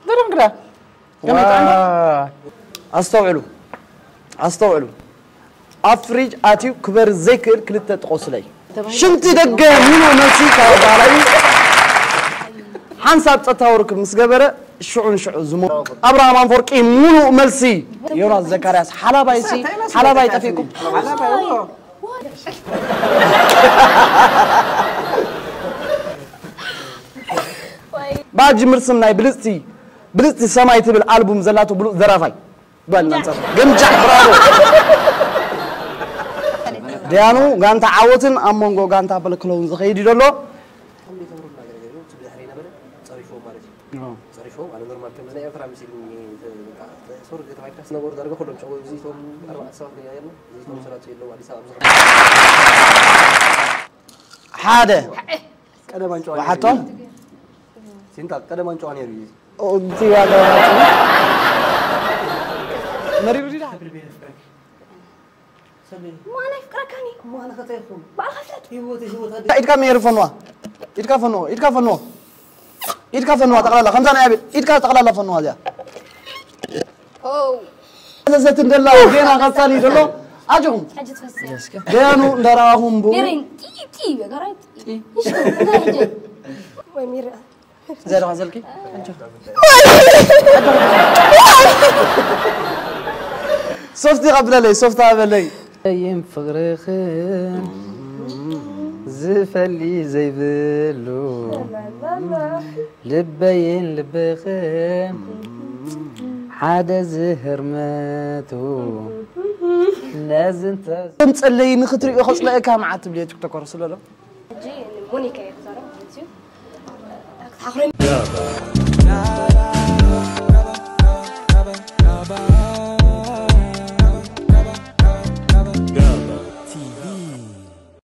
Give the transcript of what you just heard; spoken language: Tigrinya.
ደረም ግዳ። ዋ። ኣስተውዕሉ፣ ኣስተውዕሉ። ኣብ ፍሪጅ ኣትዩ ክበር ዘይክእል ክልተ ጥቆስለይ። ሽንቲ ደገ ሙሉእ መልሲ ካብ ኣባህላይ። ሓንሳብ ጸታዊ ርክብ ምስ ገበረ ሽዑ ንሽዑ ዝሞ ኣብርሃም ኣንፎርቂ። ሙሉእ መልሲ። ዮናስ ዘካርያስ ሓላባይሲ ሓላባይ ጠፊእኩም። ባጅምር ስም ናይ ብልጽቲ ብልጽቲ ሰማይ ትብል ኣልቡም ዘላቶ ብሉጽ ደራፋይ ጓል ናንጻ። ገምጃዕ። ብራቮ። ደያኑ ጋንታ ዓወትን ኣብ መንጎ ጋንታ በለክለውን ዝኸይድ እዩ ዘሎ። ጸሪፎም ማለት እዩ። ጸሪፎም ኣነ ኖርማል ከም ናይ ኤርትራ ምስ ኢሉኒ፣ በቃ ሶሪ ተባሂልካ ዝነበሩ ዳርጋ ኩሎም ጨው እዚቶም ኣርባዕተ ሰባት ገያ የለን። እዚቶም ሰራት የለው ኣዲስ ኣበባ ብዙሕ ሓደ ቀደም ኣንጨዋ ነይሩ። ሓቶ? ሲንታ ቀደም ኣንጨዋ ነይሩ እዩ። ኦ፣ እቲ ዋጋ መሪሩ ዲዳ? ማን ኣይፍቅረካኒ? ማን ከተይኹም? ባዕልኻ ፍለጥ። ህይወት ህይወት ኣደ ኢድካ መየር ፈንዋ። ኢድካ ፈንዎ፣ ኢድካ ፈንዎ። ኢድካ ፈንዋ ጠቕላላ፣ ከምዛ ናይ ኣቤል። ኢድካ ጠቕላላ ፈንዋ እዚኣ። ኦ። ዘሰት እንደላ ጌና ቀጻሊ ዘሎ። ኣጆኹም። ሕጂ ትፈስሕ። ደያኑ እንደራኹም ቡ። ሚሪን፣ ጢ፣ ጢ፣ ገራይ፣ ጢ። እሺ፣ እንታይ ሕጂ? ወይ ሚራ። ዘረባ ዘልኪ? ሶፍቲ ቀብለለይ፣ ሶፍታ በለይ። ይም ፍቕርኽን ዝፈሊ ዘይብሉ ልበይን ልብኽን ሓደ ዝህርመቱ ነዚ እንተ ከም ጸለይ ንኽትሪኦ ከጽለአካ መዓት ትብልዮ ቲክቶከር ስለሎ። ሕጂ ንሞኒካ እየ ክዛረብ ማለት እዩ። ክትሓኽረኒ